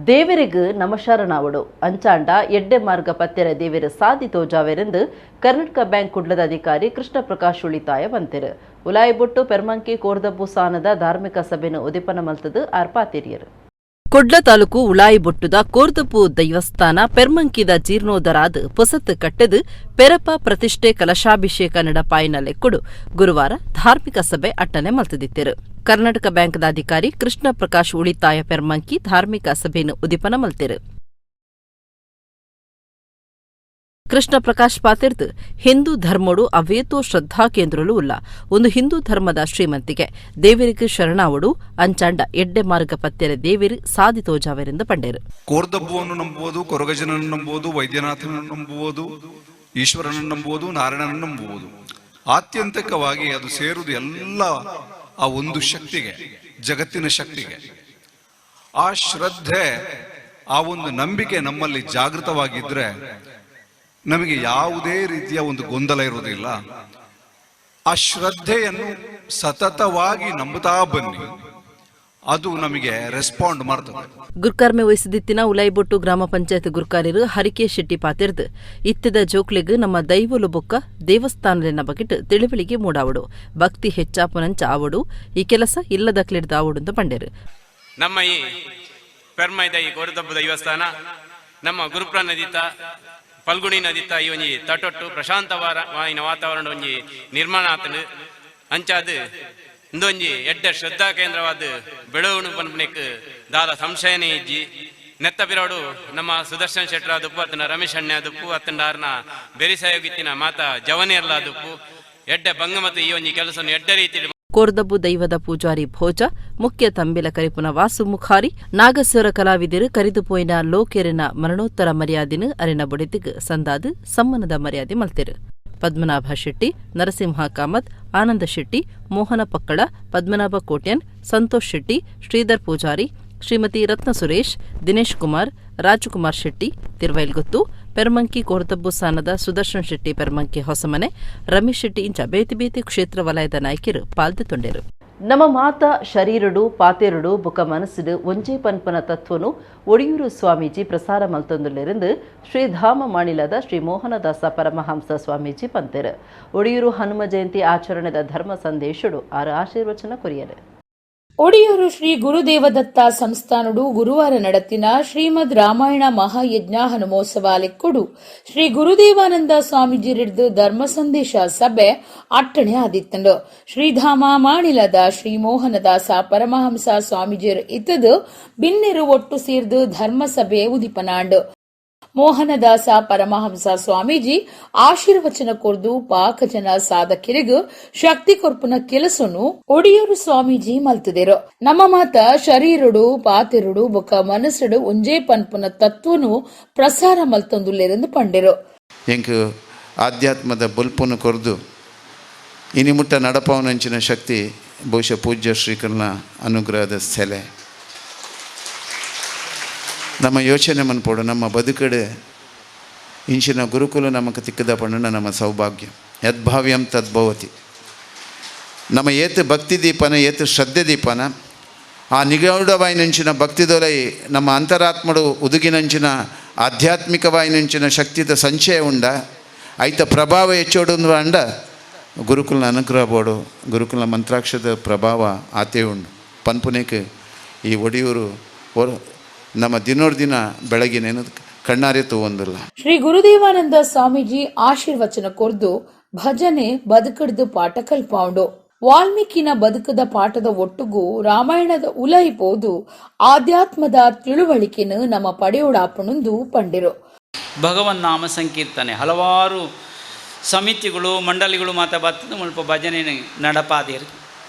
ದೇವರಿಗೆ ನಮಶರಣಾವಡು ಅಂಚಾಂಡ ಎಡ್ಡೆ ಮಾರ್ಗ ಪತ್ತೆರ ದೇವರ ಸಾದಿ ತೋಜಾವೆರೆಂದು ಕರ್ನಾಟಕ ಬ್ಯಾಂಕ್ ಕುಡ್ಲದ ಅಧಿಕಾರಿ ಕೃಷ್ಣ ಪ್ರಕಾಶ್ ಉಳಿತಾಯ ಬಂತೆರು. ಉಲಾಯಿಬೊಟ್ಟು ಪೆರ್ಮಂಕಿ ಕೋರ್ದಬ್ಬು ಸಾನದ ಧಾರ್ಮಿಕ ಸಭೆಯನ್ನು ಉದಿಪನ ಮಲ್ತದು ಆರ್ಪಾತಿರಿಯರು. ಕುಡ್ಲ ತಾಲೂಕು ಉಳಾಯಿಬೊಟ್ಟುದ ಕೋರ್ದಬ್ಬು ದೈವಸ್ಥಾನ ಪೆರ್ಮಂಕಿದ ಜೀರ್ಣೋಧರಾದ ಪೊಸತ್ತು ಕಟ್ಟೆದು ಪೆರಪ ಪ್ರತಿಷ್ಠೆ ಕಲಶಾಭಿಷೇಕ ನಡಪಾಯಿನ ಲೆಕ್ಕುಡು ಗುರುವಾರ ಧಾರ್ಮಿಕ ಸಭೆ ಅಟ್ಟನೆ ಮಲ್ತದಿತ್ತಿರು. ಕರ್ನಾಟಕ ಬ್ಯಾಂಕ್ದ ಅಧಿಕಾರಿ ಕೃಷ್ಣ ಪ್ರಕಾಶ್ ಉಳಿತಾಯ ಪೆರ್ಮಂಕಿ ಧಾರ್ಮಿಕ ಸಭೆಯನ್ನು ಉದಿಪನ ಮಲ್ತಿರು. ಕೃಷ್ಣ ಪ್ರಕಾಶ್ ಪಾತಿರ್ದು ಹಿಂದೂ ಧರ್ಮಡು ಅವೇತೋ ಶ್ರದ್ಧಾ ಕೇಂದ್ರಲು ಉಲ್ಲ ಒಂದು ಹಿಂದೂ ಧರ್ಮದ ಶ್ರೀಮಂತಿಗೆ ದೇವರಿಗೆ ಶರಣಾವಡು ಅಂಚಾಂಡ ಎಡ್ಡೆ ಮಾರ್ಗ ಪತ್ತೆರ ದೇವಿರು ಸಾದಿ ತೋಜಾವೆರೆಂದು ಪಂಡೇರು. ಕೋರ್ದಬ್ಬುವನ್ನು ನಂಬುವುದು, ಕೊರಗಜನನ್ನು ನಂಬುವುದು, ವೈದ್ಯನಾಥನನ್ನು ನಂಬುವುದು, ಈಶ್ವರನನ್ನು ನಂಬುವುದು, ನಾರಾಯಣನನ್ನು ನಂಬುವುದು. ಆತ್ಯಂತಿಕವಾಗಿ ಅದು ಸೇರುವುದು ಎಲ್ಲ ಆ ಒಂದು ಶಕ್ತಿಗೆ, ಜಗತ್ತಿನ ಶಕ್ತಿಗೆ. ಆ ಶ್ರದ್ಧೆ, ಆ ಒಂದು ನಂಬಿಕೆ ನಮ್ಮಲ್ಲಿ ಜಾಗೃತವಾಗಿದ್ರೆ ನಮಗೆ ಯಾವುದೇ ರೀತಿಯ ಒಂದು ಗೊಂದಲ ಇರುವುದಿಲ್ಲ. ಆ ಶ್ರದ್ಧೆಯನ್ನು ಸತತವಾಗಿ ನಂಬುತ್ತಾ ಬನ್ನಿ, ಅದು ನಮಗೆ ರೆಸ್ಪಾಂಡ್ ಮಾಡ್ತದೆ. ಗುರ್ಕಾರ್ಮೆ ವಹಿಸಿದಿತ್ತಿನ ಉಲೈಬೊಟ್ಟು ಗ್ರಾಮ ಪಂಚಾಯತ್ ಗುರ್ಕಾರ್ಯರು ಹರಿಕೆ ಶೆಟ್ಟಿ ಪಾತಿರ್ದು ಇತ್ತದ ಜೋಕ್ಲೆಗ್ ನಮ್ಮ ದೈವಲು ಬೊಕ್ಕ ದೇವಸ್ಥಾನಲೆನ ಬಗೆಟ್ ತಿಳಿವಳಿಗೆ ಮೂಡಾವಡು, ಭಕ್ತಿ ಹೆಚ್ಚಾಪುನಂಚ ಆವಡು, ಈ ಕೆಲಸ ಇಲ್ಲದಕ್ಲಿಡ್ದ ಆವಡು ಅಂತ ಪಂಡೇರು. ನಮ್ಮ ಈ ಪೆರ್ಮೈದ ಈ ಕೋರದಬ್ಬು ದೈವಸ್ಥಾನ ನಮ್ಮ ಗುರುಪ್ರ ನದಿತ ಪಲ್ಗುಣಿ ನದಿತ ಈ ಒಂಜಿ ತಟೊಟ್ಟು ಪ್ರಶಾಂತವಾರ ವಾತಾವರಣ ಒಂಜಿ ನಿರ್ಮಾಣ ಆತನು. ಅಂಚಾದ ಇಂದೊಂಜಿ ಎಡ್ಡ ಶ್ರದ್ಧಾ ಕೇಂದ್ರವಾದ ಬೆಳವಣು ಪನ್ಪನೆಕ್ ದಾದ ಸಂಶಯನೇ ಇಜ್ಜಿ. ನೆತ್ತ ಬಿರೋಡು ನಮ್ಮ ಸುದರ್ಶನ್ ಶೆಟ್ಟರ ದುಪ್ಪು, ಅತ್ತನ ರಮೇಶ್ ಅಣ್ಣ ದುಪ್ಪು, ಅತ್ತಂಡಾರ್ನ ಬೆರಿಸಾಯೋಗಿತ್ತಿನ ಮಾತಾ ಜವನಿಯರ್ಲ ದುಪ್ಪು ಎಡ್ಡ ಭಂಗ ಮತ್ತು ಈ ಒಂಜಿ ಕೆಲಸ ಎಡ್ಡ ರೀತಿ. ಕೋರ್ದಬ್ಬು ದೈವದ ಪೂಜಾರಿ ಭೋಜ, ಮುಖ್ಯ ತಂಬಿಲ ಕರಿಪುನ ವಾಸು ಮುಖಾರಿ, ನಾಗಸ್ವರ ಕಲಾವಿದರು ಕರಿದು ಪೋಯಿನ ಲೋಕೆರೆನ ಮರಣೋತ್ತರ ಮರ್ಯಾದಿನ ಅರೆನ ಬೊಡೆತಿಗ್ ಸಂದಾದು ಸಮ್ಮನದ ಮರ್ಯಾದೆ ಮಲ್ತೆರು. ಪದ್ಮನಾಭ ಶೆಟ್ಟಿ, ನರಸಿಂಹ ಕಾಮತ್, ಆನಂದ ಶೆಟ್ಟಿ, ಮೋಹನ ಪಕ್ಕಳ, ಪದ್ಮನಾಭ ಕೋಟ್ಯನ್, ಸಂತೋಷ್ ಶೆಟ್ಟಿ, ಶ್ರೀಧರ್ ಪೂಜಾರಿ, ಶ್ರೀಮತಿ ರತ್ನ ಸುರೇಶ್, ದಿನೇಶ್ ಕುಮಾರ್, ರಾಜಕುಮಾರ್ ಶೆಟ್ಟಿ ತಿರುವೈಲ್ಗುತ್ತು, ಪೆರ್ಮಂಕಿ ಕೋರ್ದಬ್ಬು ಸಾನದ ಸುದರ್ಶನ್ ಶೆಟ್ಟಿ ಪೆರ್ಮಂಕಿ ಹೊಸಮನೆ, ರಮೇಶ್ ಶೆಟ್ಟಿ ಇಂಚ ಬೇತಿ ಬೇತಿ ಕ್ಷೇತ್ರ ವಲಯದ ನಾಯಕರು ಪಾಲ್ದು ತೊಂಡೆರು. ನಮ್ಮ ಮಾತ ಶರೀರಡು ಪಾತೆರುಡು ಬುಕ ಮನಸ್ಸುಡು ಒಂಜೇ ಪನ್ಪನ ತತ್ವನು ಒಡಿಯೂರು ಸ್ವಾಮೀಜಿ ಪ್ರಸಾರ ಮಲ್ತೊಂದುಲ್ಲೆರೆಂದು ಶ್ರೀಧಾಮ ಮಾಣಿಲದ ಶ್ರೀ ಮೋಹನದಾಸ ಪರಮಹಂಸ ಸ್ವಾಮೀಜಿ ಪಂತೆರು. ಒಡಿಯೂರು ಹನುಮ ಜಯಂತಿ ಆಚರಣೆದ ಧರ್ಮ ಸಂದೇಶಡು ಆರು ಆಶೀರ್ವಚನ ಕೊರಿಯರು. ಒಡಿಯೂರು ಶ್ರೀ ಗುರುದೇವದತ್ತ ಸಂಸ್ಥಾನಡು ಗುರುವಾರ ನಡತಿನ ಶ್ರೀಮದ್ ರಾಮಾಯಣ ಮಹಾಯಜ್ಞ ಹನುಮೋತ್ಸವ ಲೆಕ್ಕುಡು ಶ್ರೀ ಗುರುದೇವಾನಂದ ಸ್ವಾಮೀಜಿ ಧರ್ಮ ಸಂದೇಶ ಸಭೆ ಅಟ್ಟಣೆ ಆದಿತ್ತಂಡು. ಶ್ರೀಧಾಮ ಮಾಣಿಲದ ಶ್ರೀ ಮೋಹನದಾಸ ಪರಮಹಂಸ ಸ್ವಾಮೀಜಿಯರು ಇತ್ತದು ಬಿನ್ನೆರು ಒಟ್ಟು ಸೇರ್ದು ಧರ್ಮಸಭೆ ಉದಿಪನಾಂಡು. ಮೋಹನದಾಸ ಪರಮಹಂಸ ಸ್ವಾಮೀಜಿ ಆಶೀರ್ವಚನ ಕೊರ್ದು ಪಾಕಜನ ಸಾಧಕರಿಗೂ ಶಕ್ತಿ ಕೊರ್ಪುನ ಕೆಲಸನು ಒಡಿಯೂರು ಸ್ವಾಮೀಜಿ ಮಲ್ತದಿರು. ನಮ್ಮ ಮಾತ ಶರೀರುಡು ಪಾತಿರುಡು ಬೊಕ ಮನಸ್ಸುಡು ಒಂಜೇ ಪನ್ಪುನ ತತ್ವನು ಪ್ರಸಾರ ಮಲ್ತೊಂದುಲ್ಲೆರೆಂದು ಪಂಡಿರು. ಎಂಕ್ ಆಧ್ಯಾತ್ಮದ ಬೊಲ್ಪುನು ಕೊರ್ದು ಇನಿ ಮುಟ್ಟ ನಡಪವನಂಚಿನ ಶಕ್ತಿ ಬಹುಶಃ ಪೂಜ್ಯ ಶ್ರೀಕರ್ಣ ಅನುಗ್ರಹದ ಸೆಲೆ. ನಮ್ಮ ಯೋಚನೆ ಮನ್ಪೋಡು ನಮ್ಮ ಬದುಕಡೆ ಇಂಚಿನ ಗುರುಕುಲ ನಮಕ್ ತಿಕ್ಕದ ಪಣ್ಣನ ನಮ್ಮ ಸೌಭಾಗ್ಯ. ಯದ್ಭಾವ್ಯಂ ತದ್ಭವತಿ. ನಮ್ಮ ಏತು ಭಕ್ತಿ ದೀಪನ ಏತು ಶ್ರದ್ಧೆ ದೀಪನ ಆ ನಿಗೂಢವಾಯಿನಂಚಿನ ಭಕ್ತಿದೊಲೈ ನಮ್ಮ ಅಂತರಾತ್ಮಡು ಉದುಗಿನಂಚಿನ ಆಧ್ಯಾತ್ಮಿಕವಾಯಿನಂಚಿನ ಶಕ್ತಿದ ಸಂಚಯ ಉಂಡ ಐತ ಪ್ರಭಾವ ಹೆಚ್ಚೋಡು ಅಂಡ ಗುರುಕುಲನ ಅನುಗ್ರಹ ಬೋಡು ಗುರುಕುಲ ಮಂತ್ರಾಕ್ಷದ ಪ್ರಭಾವ ಆತೇ ಉಂಡು. ಪನ್ಪುನೇಕ್ ಈ ಒಡಿಯೂರು ನಮ್ಮ ದಿನೋರ್ ದಿನ ಬೆಳಗಿನೇನು ಕಣ್ಣಾರೆ ತೂವೊಂದುಲ್ಲ. ಶ್ರೀ ಗುರುದೇವಾನಂದ ಸ್ವಾಮೀಜಿ ಆಶೀರ್ವಚನ ಕೊರ್ದು ಭಜನೆ ಬದುಕಡ್ದು ಪಾಠ ಕಲ್ಪಾಂಡು. ವಾಲ್ಮೀಕಿನ ಬದುಕದ ಪಾಠದ ಒಟ್ಟುಗು ರಾಮಾಯಣದ ಉಲೈ ಪೋದು ಆಧ್ಯಾತ್ಮದ ತಿಳುವಳಿಕೆನು ನಮ್ಮ ಪಡೆಯೋಡಾಪಣಂದು ಪಂಡಿರು. ಭಗವನ್ ನಾಮ ಸಂಕೀರ್ತನೆ ಹಲವಾರು ಸಮಿತಿಗಳು ಮಂಡಳಿಗಳು ಮಾತ ಬತ್ತದ ಮುಲ್ಪ ಭಜನೆ ನಡಪಾದಿರು.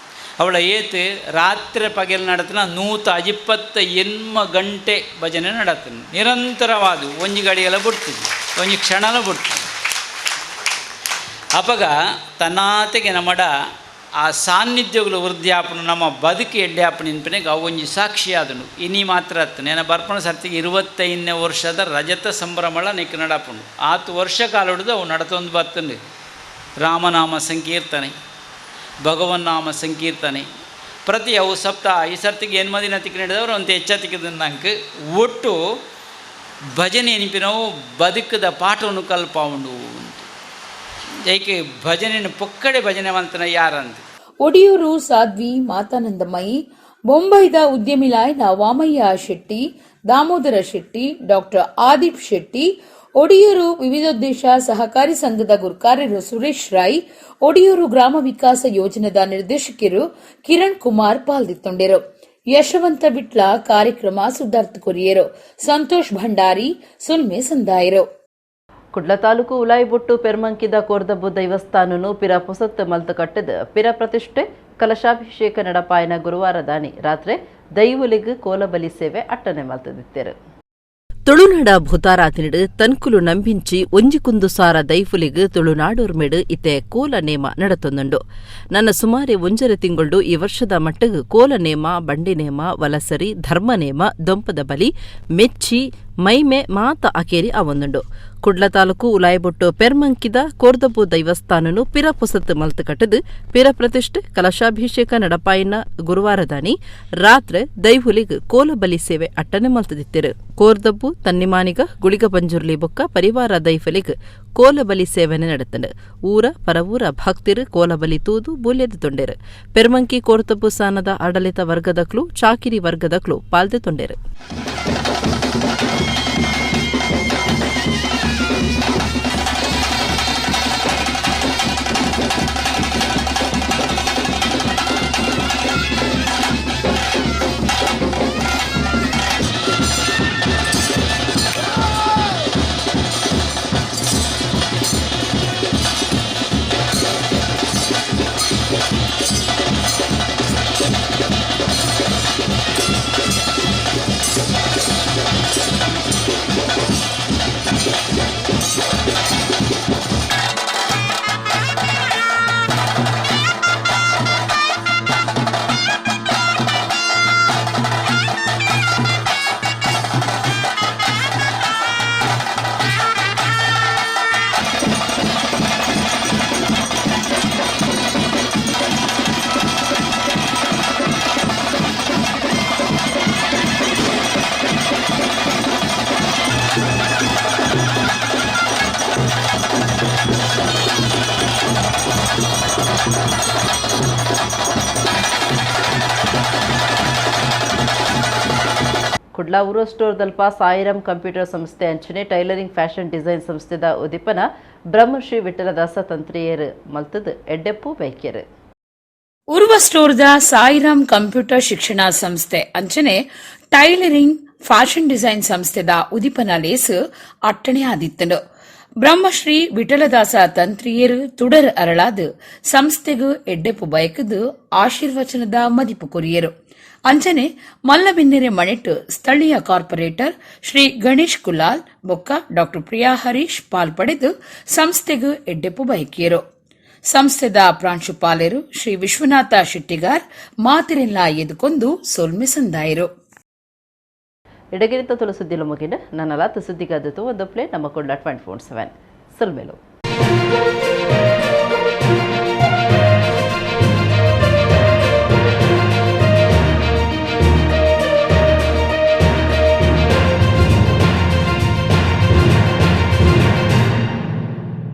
ಅವಳ ಏತ್ ರಾತ್ರಿ ಪಗೆಲ್ ನಡತನ 128 ಗಂಟೆ ಭಜನೆ ನಡತನ ನಿರಂತರವಾದ ಒಂಜಿ ಗಡಿಯೆಲ್ಲ ಬಿಡ್ತಿದ್ವಿ, ಒಂಜಿ ಕ್ಷಣಲ ಬಿಡ್ತಿದ್ವಿ. ಅಪಗ ತನ್ನಾತೆಗೆ ನಮ್ಮಡ ಆ ಸಾನ್ನಿಧ್ಯಗಳು ವೃದ್ಧಾಪನ ನಮ್ಮ ಬದುಕು ಎಡ್ಡೆ ನಿನ್ಪನೆಗೆ ಅವು ಒಂಜಿ ಸಾಕ್ಷಿಯಾದನು. ಇನಿ ಮಾತ್ರ ಅತ್ತ ನೆನ ಬರ್ಪಣ ಸರ್ತಿಗೆ 25ನೇ ವರ್ಷದ ರಜತ ಸಂಭ್ರಮಳ ನಿಕ್ ನಡಪುಂಡು. ಆತು ವರ್ಷ ಕಾಲ ಹಿಡಿದು ಅವು ನಡತೊಂದು ಬತ್ತಂಡು. ರಾಮನಾಮ ಸಂಕೀರ್ತನೆ, ಭಗವನ್ನಾಮ ಸಂಕೀರ್ತನೆ ಪ್ರತಿ ಅವು ಸಪ್ತಾಹ. ಈ ಸರ್ತಿಗೆ ಏನು ದಿನ ತಿಕ್ಕ ನಡೆದವರು ಅಂತ ಹೆಚ್ಚತಿಕ್ಕದಂಕ ಒಟ್ಟು ಭಜನೆ ನೆನಪಿನವು ಬದುಕದ ಪಾಠವನ್ನು ಕಲ್ಪಾವುಂಡು. ಏಕೆ ಭಜನೆಯನ್ನು ಪೊಕ್ಕಡೆ ಭಜನೆ ಮಂತನ ಯಾರಂತ. ಒಡಿಯೂರು ಸಾಧ್ವಿ ಮಾತಾನಂದಮಯಿ, ಬೊಂಬೈದ ಉದ್ಯಮಿಲಾಯನ ವಾಮಯ್ಯ ಶೆಟ್ಟಿ, ದಾಮೋದರ ಶೆಟ್ಟಿ, ಡಾಕ್ಟರ್ ಆದೀಪ್ ಶೆಟ್ಟಿ, ಒಡಿಯೂರು ವಿವಿಧೋದ್ದೇಶ ಸಹಕಾರಿ ಸಂಘದ ಗುರ್ಕಾರ್ಯರು ಸುರೇಶ್ ರೈ, ಒಡಿಯೂರು ಗ್ರಾಮ ವಿಕಾಸ ಯೋಜನೆದ ನಿರ್ದೇಶಕರು ಕಿರಣ್ ಕುಮಾರ್ ಪಾಲ್ದಿತ್ತೊಂಡಿರು. ಯಶವಂತ ವಿಟ್ಲ ಕಾರ್ಯಕ್ರಮ ಸುದ್ದಾರ್ಥ ಕೊರಿಯರು, ಸಂತೋಷ್ ಭಂಡಾರಿ ಸುಲ್ಮೆ ಸಂದಾಯರು. ಕುಡ್ಲ ತಾಲೂಕು ಉಲಾಯಿಬೊಟ್ಟು ಪೆರ್ಮಂಕಿದ ಕೋರ್ದಬ್ಬು ದೈವಸ್ಥಾನನು ಪಿರ ಪೊಸತ್ ಮಲ್ತು ಕಟ್ಟದ ಪಿರ ಪ್ರತಿಷ್ಠೆ ಕಲಶಾಭಿಷೇಕ ನಡಪಾಯನ ಗುರುವಾರ ದಾನಿ ರಾತ್ರಿ ದೈವುಲಿಗ್ ಕೋಲಬಲಿ ಸೇವೆ ಅಟ್ಟನೆ ಮಲ್ತದಿತ್ತೇರು. ತುಳುನಾಡ ಭೂತಾರಾತಿನಿಡು ತನ್ಕುಲು ನಂಬಿಂಚಿ ಒಂಜಿಕುಂದು ಸಾರ ದೈಫುಲಿಗ್ ತುಳುನಾಡೋರ್ಮೆಡು ಇತ್ತೆ ಕೋಲ ನೇಮ ನಡತೊಂದುಂಡು. ನನ್ನ ಸುಮಾರು 1.5 ತಿಂಗಳು ಈ ವರ್ಷದ ಮಟ್ಟಗ್ ಕೋಲ ನೇಮ, ಬಂಡಿ ನೇಮ, ವಲಸರಿ, ಧರ್ಮ ನೇಮ, ದೊಂಪದ ಬಲಿ, ಮೆಚ್ಚಿ, ಮೈಮೆ ಮಾತ ಅಕೇರಿ ಅವೊಂದುಂಡು. ಕುಡ್ಲ ತಾಲೂಕು ಉಲಾಯಬೊಟ್ಟು ಪೆರ್ಮಂಕಿದ ಕೋರ್ದಬ್ಬು ದೈವಸ್ಥಾನನು ಪಿರ ಪೊಸತ್ ಮಲ್ತು ಕಟ್ಟದು ಪಿರ ಪ್ರತಿಷ್ಠೆ ಕಲಶಾಭಿಷೇಕ ನಡಪಾಯಿನ ಗುರುವಾರದಾನಿ ರಾತ್ರೆ ದೈಹುಲಿಗ್ ಕೋಲಬಲಿ ಸೇವೆ ಅಟ್ಟನೆ ಮಲ್ತದಿತ್ತಿರು. ಕೋರ್ದಬ್ಬು ತನ್ನಿಮಾನಿಗ ಗುಳಿಗ ಪಂಜುರ್ಲಿ ಬೊಕ್ಕ ಪರಿವಾರ ದೈಫಲಿಗ್ ಕೋಲಬಲಿ ಸೇವನೆ ನಡೆತಂಡು. ಊರ ಪರವೂರ ಭಕ್ತಿರು ಕೋಲಬಲಿ ತೂದು ಬೂಲ್ಯದ ತೊಂಡೇರು. ಪೆರ್ಮಂಕಿ ಕೋರ್ತಬ್ಬು ಸಾನದ ಆಡಳಿತ ವರ್ಗದಕ್ಲು ಚಾಕಿರಿ ವರ್ಗದಕ್ಲು ಪಾಲ್ದೆ ತೊಂಡೇರು. ಕುಡ್ಲ ಊರು ಸ್ಟೋರ್ ದಲ್ಪ ಸಾಯಿರಾಮ್ ಕಂಪ್ಯೂಟರ್ ಸಂಸ್ಥೆ ಅಂಚನೆ tailoring fashion design ಸಂಸ್ಥೆದ ಉದಿಪನ ಬ್ರಹ್ಮಶ್ರೀ ವಿಠಲದಾಸ ತಂತ್ರಿಯರ್ ಮಲ್ತದ್ ಎಡ್ಡೆಪ್ಪು ಬೈಕ್ಯರು. ಉರ್ವ ಸ್ಟೋರ್ದ ಸಾಯಿರಾಮ್ ಕಂಪ್ಯೂಟರ್ ಶಿಕ್ಷಣ ಸಂಸ್ಥೆ ಅಂಚನೆ tailoring fashion design ಸಂಸ್ಥೆದ ಉದಿಪನ ಲೇಸ್ ಅಟ್ಟಣೆ ಆದಿತ್ತನು. ಬ್ರಹ್ಮಶ್ರೀ ವಿಠಲದಾಸ ತಂತ್ರಿಯರು ತುಡರ್ ಅರಳಾದ್ ಸಂಸ್ಥೆಗು ಎಡ್ಡೆಪ್ಪು ಬಯಕದು ಆಶೀರ್ವಚನದ ಮದಿಪು ಕೊರಿಯರು. ಅಂಚನೆ ಮಲ್ಲಬಿನ್ನೆರೆ ಮಣೆಟ್ಟು ಸ್ಥಳೀಯ ಕಾರ್ಪೊರೇಟರ್ ಶ್ರೀ ಗಣೇಶ್ ಕುಲಾಲ್ ಬೊಕ್ಕ ಡಾ ಪ್ರಿಯಾ ಹರೀಶ್ ಪಾಲ್ ಪಡೆದು ಸಂಸ್ಥೆಗು ಎಡ್ಡೆಪ್ಪು ಬಯಕಿಯರು. ಸಂಸ್ಥೆದ ಪ್ರಾಂಶುಪಾಲರು ಶ್ರೀ ವಿಶ್ವನಾಥ ಶೆಟ್ಟಿಗಾರ್ ಮಾತಿರೆಲ್ಲ ಎದುಕೊಂದು ಸೊಲ್ಮೆ ಸಂದಾಯರು. ಎಡಗಿರಿತ ತುಳು ಸುದ್ದಿಲು ಮುಗಿನ ನನ್ನಲಾತ ಸುದ್ದಿಗಾದತು ಒಂದು ಪ್ಲೇ ನಮ್ಮ ಕೊಂಡ 24/7 ಸೊಲ್ಮೆಲು.